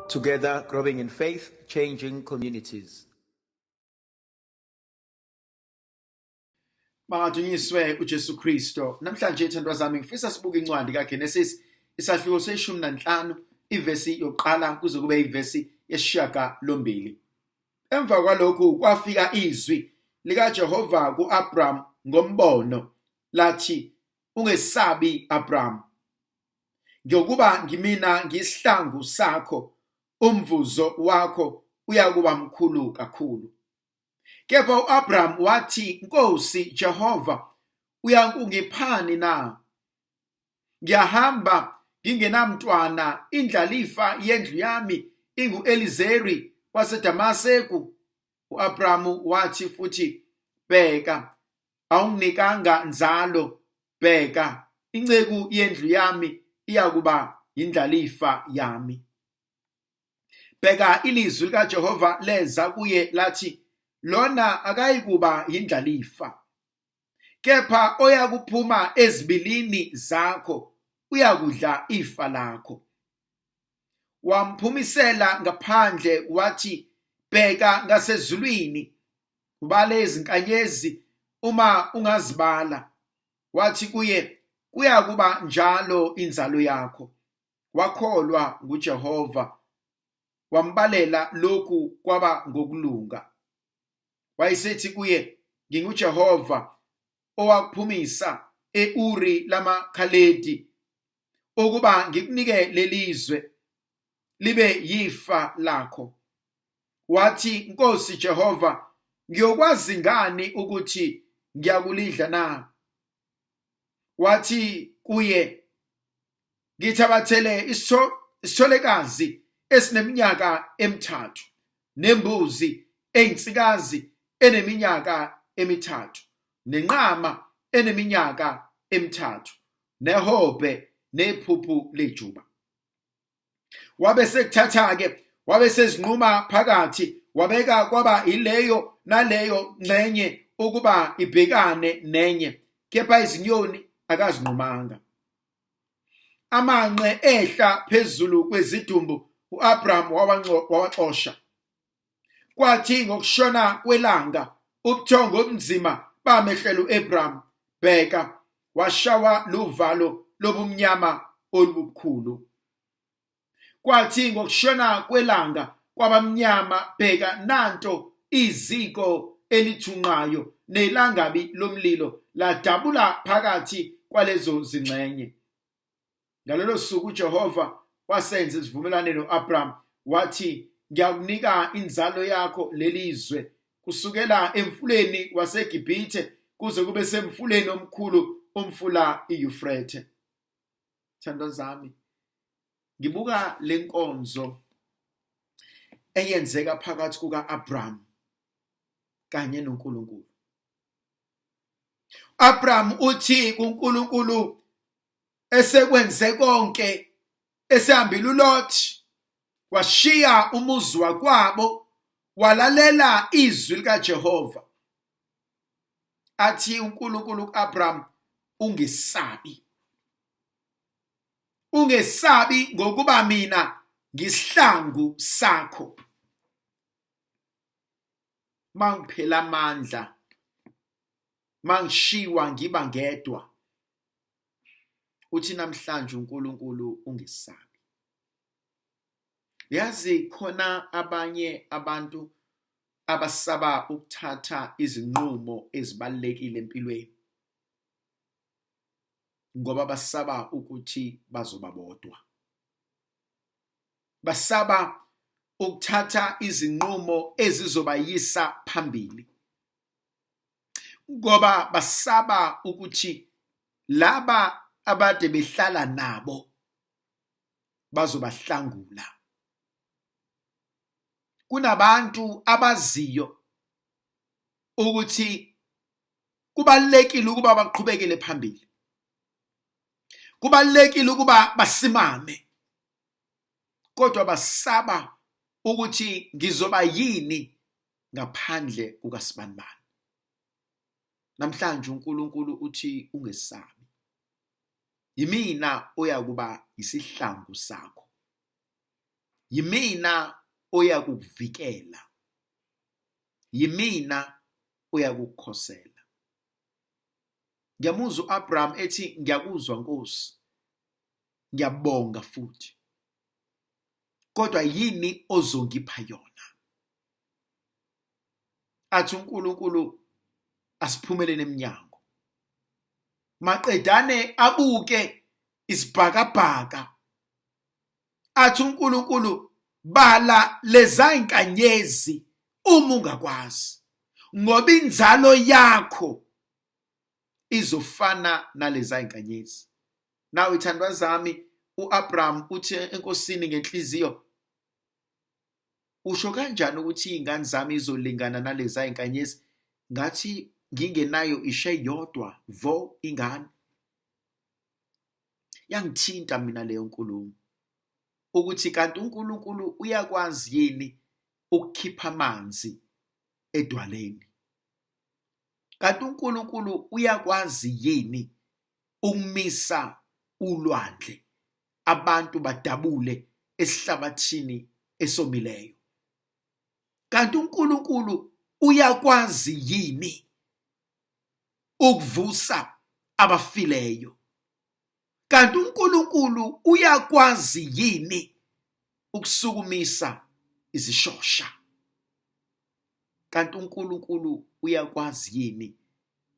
Together, growing in faith, changing communities. Makadunyiswe uJesu Kristo. Namhlanje ithandwa zami ngifisa sibuke incwadi kaGenesis isahluko seshumi nanhlanu ivesi yokuqala kuze kube ivesi yesishiyagalombili. Emva kwalokhu kwafika izwi likaJehova ku-Abram ngombono lathi, Ungesabi Abram, ngokuba ngimina ngisihlangu sakho, umvuzo wakho uyakuba mkhulu kakhulu. Kepha u-Abraham wathi, Nkosi Jehova, uyakungiphani na? Ngiyahamba ngingenamntwana, indlalifa yendlu yami ingu-Elizeri waseDamaseku. U-Abramu wathi futhi, Bheka, awunginikanga nzalo, bheka, inceku yendlu yami iyakuba yindlalifa yami. Bheka, ilizwi likaJehova leza kuye lathi, lona akayikuba yindlalifa, kepha oyakuphuma ezibilini zakho uyakudla ifa lakho. Wamphumisela ngaphandle wathi, bheka ngasezulwini, ubale izinkanyezi uma ungazibala. Wathi kuye, kuyakuba njalo inzalo yakho. Wakholwa nguJehova, wambalela lokhu kwaba ngokulunga. Wayesethi kuye, nginguJehova owakuphumisa e-Uri lamaKhaledi ukuba ngikunike lelizwe libe yifa lakho. Wathi, Nkosi Jehova, ngiyokwazi ngani ukuthi ngiyakulidla na? Wathi kuye, ngithabathele isitholekazi esineminyaka emithathu nembuzi eyinsikazi eneminyaka emithathu nenqama eneminyaka emithathu nehobhe nephuphu lejuba. Wabe sekuthatha-ke, wabe sezinquma phakathi, wabeka kwaba ileyo naleyo ngxenye ukuba ibhekane nenye, kepha izinyoni akazinqumanga. Amanqe ehla phezulu kwezidumbu, u-Abraham wawaxosha. Kwathi ngokushona kwelanga ubuthongo obunzima bamehlela u-Abraham, bheka, washawa luvalo lobumnyama olubukhulu. Kwathi ngokushona kwelanga kwabamnyama, bheka, nanto iziko elithunqayo nelangabi lomlilo ladabula phakathi kwalezo zingxenye. Ngalolo suku uJehova wasenza isivumelwano no-Abraham, wathi, ngiyakunika inzalo yakho leli zwe, kusukela emfuleni waseGibhithe kuze kube semfuleni omkhulu, umfula iYufrethe. Thando zami, ngibuka lenkonzo eyenzeka phakathi kuka-Abraham kanye noNkulunkulu. Abraham uthi kuNkulunkulu esekwenze konke, esehambile uLot, washiya umuzi wakwabo, walalela izwi likaJehova. Athi uNkulunkulu kuAbraham, ungesabi, ungesabi, ngokuba mina ngisihlangu sakho. Mangiphela amandla, mangishiwa ngiba ngedwa, uthi namhlanje uNkulunkulu ungesabi. Yazi khona abanye abantu abasaba ukuthatha izinqumo ezibalulekile empilweni ngoba basaba ukuthi bazoba bodwa. Basaba ukuthatha izinqumo ezizobayisa phambili ngoba basaba ukuthi laba abade behlala nabo bazobahlangula. Kunabantu abaziyo ukuthi kubalulekile ukuba baqhubekele phambili, kubalulekile ukuba basimame, kodwa basaba ukuthi ngizoba yini ngaphandle kukaSibanibani. Namhlanje uNkulunkulu uthi ungesabi, yimina oyakuba isihlangu sakho. Yimina oyakukuvikela, yimina oyakukukhosela. Ngiyamuzwa u-Abraham ethi ngiyakuzwa Nkosi, ngiyabonga futhi. Kodwa yini ozongipha yona? Athi uNkulunkulu asiphumelele emnyango. Maqedane abuke isibhakabhaka athi uNkulunkulu bala lezayinkanyezi uma ungakwazi ngoba inzalo yakho izofana nalezayinkanyezi. Nawe ithandwa zami uAbraham uthi enkosini ngenhliziyo usho kanjani ukuthi iy'ngane zami izolingana naleza y'nkanyezi ngathi ngingenayo ishe yodwa vo ingane. Yangithinta mina leyo nkulumo ukuthi kanti uNkulunkulu uyakwazi yini ukukhipha amanzi edwaleni? Kanti uNkulunkulu uyakwazi yini ukumisa ulwandle abantu badabule esihlabathini esomileyo? Kanti uNkulunkulu uyakwazi yini ukuvusa abafileyo? Kanti uNkulunkulu uyakwazi yini ukusukumisa izishosha? Kanti uNkulunkulu uyakwazi yini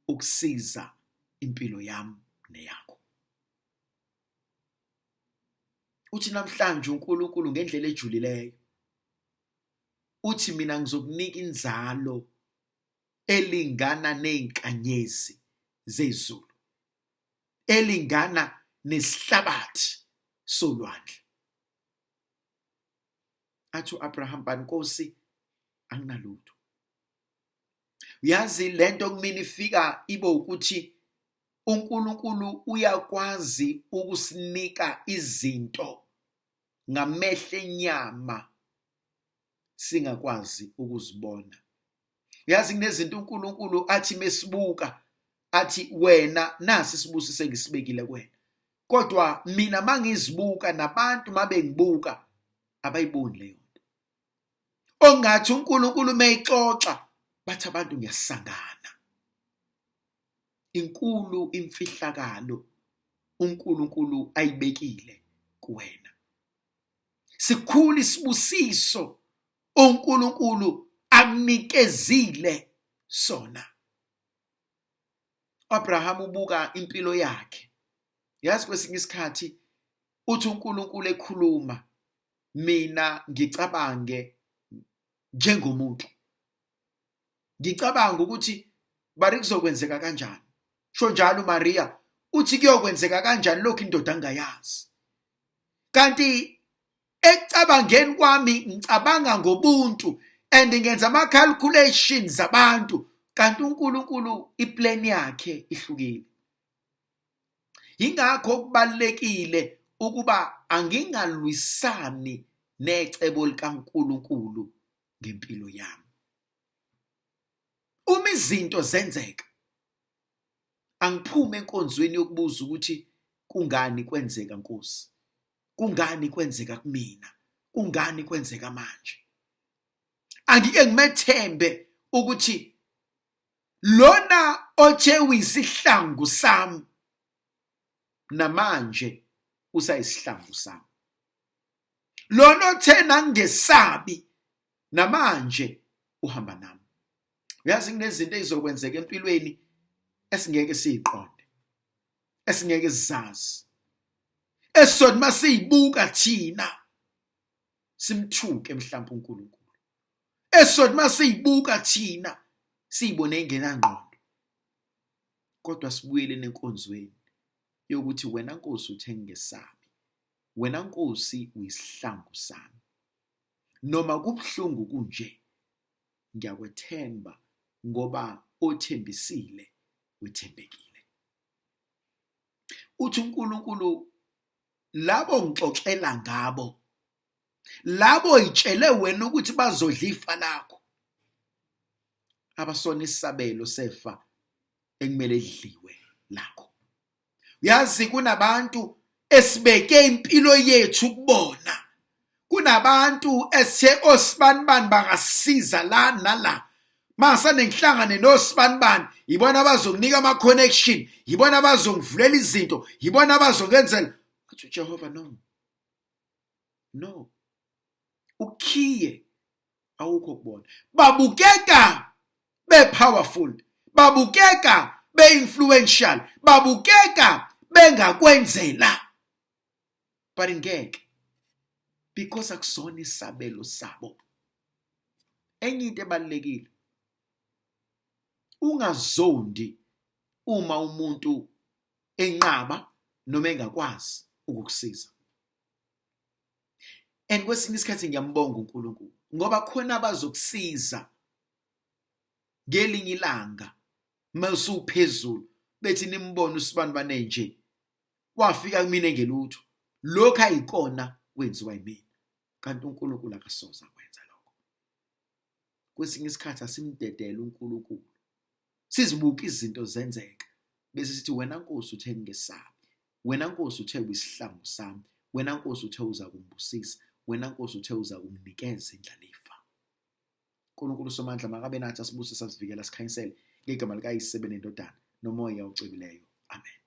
ukusiza impilo yami neyakho? Uthi namhlanje uNkulunkulu ngendlela ejulileyo uthi mina ngizokunika inzalo elingana nezinkanyezi zezulu, elingana nesihlabathi solwandle. Athi uAbraham, Nkosi, anginalutho. Uyazi lento kumina ifika ibe ukuthi uNkulunkulu uyakwazi ukusinika izinto ngamehlo enyama singakwazi ukuzibona. Uyazi kunezinto uNkulunkulu athi mesibuka athi wena nasi isibusiso engisibekile kuwena, kodwa mina mangizibuka nabantu mabengibuka abayiboni leyo nto. Ongathi uNkulunkulu meyixoxa bathi abantu ngiyasangana. Inkulu imfihlakalo uNkulunkulu ayibekile kuwena. Sikhulu isibusiso uNkulunkulu akunikezile sona. Abraham ubuka impilo yakhe. Yazi kwesinye isikhathi uthi uNkulunkulu ekhuluma mina ngicabange njengomuntu. Ngicabanga ukuthi bari kuzokwenzeka kanjani. Sho njalo uMaria uthi kuyokwenzeka kanjani lokhu indoda angayazi. Kanti ekucabangeni kwami ngicabanga ngobuntu and ngenza ama calculations abantu, kanti uNkulunkulu iplan yakhe ihlukile. Yingakho kubalulekile ukuba angingalwisani necebo likaNkulunkulu ngempilo yami. Uma izinto zenzeka angiphume enkonzweni yokubuza ukuthi kungani kwenzeka Nkosi, kungani kwenzeka kumina, kungani kwenzeka manje. Angike ngimethembe ukuthi lona othe uyisihlangu sami namanje usayisihlangu sami, lona othe nangesabi namanje uhamba nami. Uyazi kunezinto ezizokwenzeka empilweni esingeke siyiqonde, esingeke sizazi, esizothi masiyibuka thina simthuke mhlawumbe uNkulunkulu, esizothi masiyibuka thina siyibone ingenangqondo, kodwa sibuyele nenkonzweni yokuthi wena Nkosi uthe ngingesabi, wena Nkosi uyisihlangu sami, noma kubuhlungu kunje ngiyakwethemba ngoba othembisile wethembekile. Uthi uNkulunkulu labo ngixoxela ngabo, labo itshele wena ukuthi bazodla ifa lakho, abasona isabelo sefa ekumele lidliwe lakho. Uyazi kunabantu esibeke impilo yethu kubona. Kunabantu esithe osibanibani bangasiza la nala, masane ngihlangane nosibanibani, yibona abazonginika ama-connection, yibona abazongivulela izinto, yibona abazongenzela. Athi uJehova, no, no, ukhiye awukho kubona. Babukeka be-powerful, babukeka be-influential, babukeka bengakwenzela, but ngeke, because akusona isabelo sabo. Enye into ebalulekile, ungazondi uma umuntu enqaba noma engakwazi ukukusiza. And kwesinye isikhathi ngiyambonga uNkulunkulu ngoba khona abazokusiza ngelinye ilanga mawusuphezulu, bethi nimbone usibani banenje wafika kumina engelutho, lokhu ayikona kwenziwa yimina, kanti uNkulunkulu akasoze akwenza lokho. Kwesinye isikhathi asimdedele uNkulunkulu, sizibuke izinto zenzeka, bese sithi, wena Nkosi uthe ngingesabi, wena Nkosi uthe uyisihlangu sami, wena Nkosi uthe uza kungibusisa, wena Nkosi uthe uza kunginikeza indlalifa. uNkulunkulu Somandla makabe nathi, asibusise, asivikele, asikhanyisele, ngegama likaYise benendodana noMoya ocwebileyo. Amen.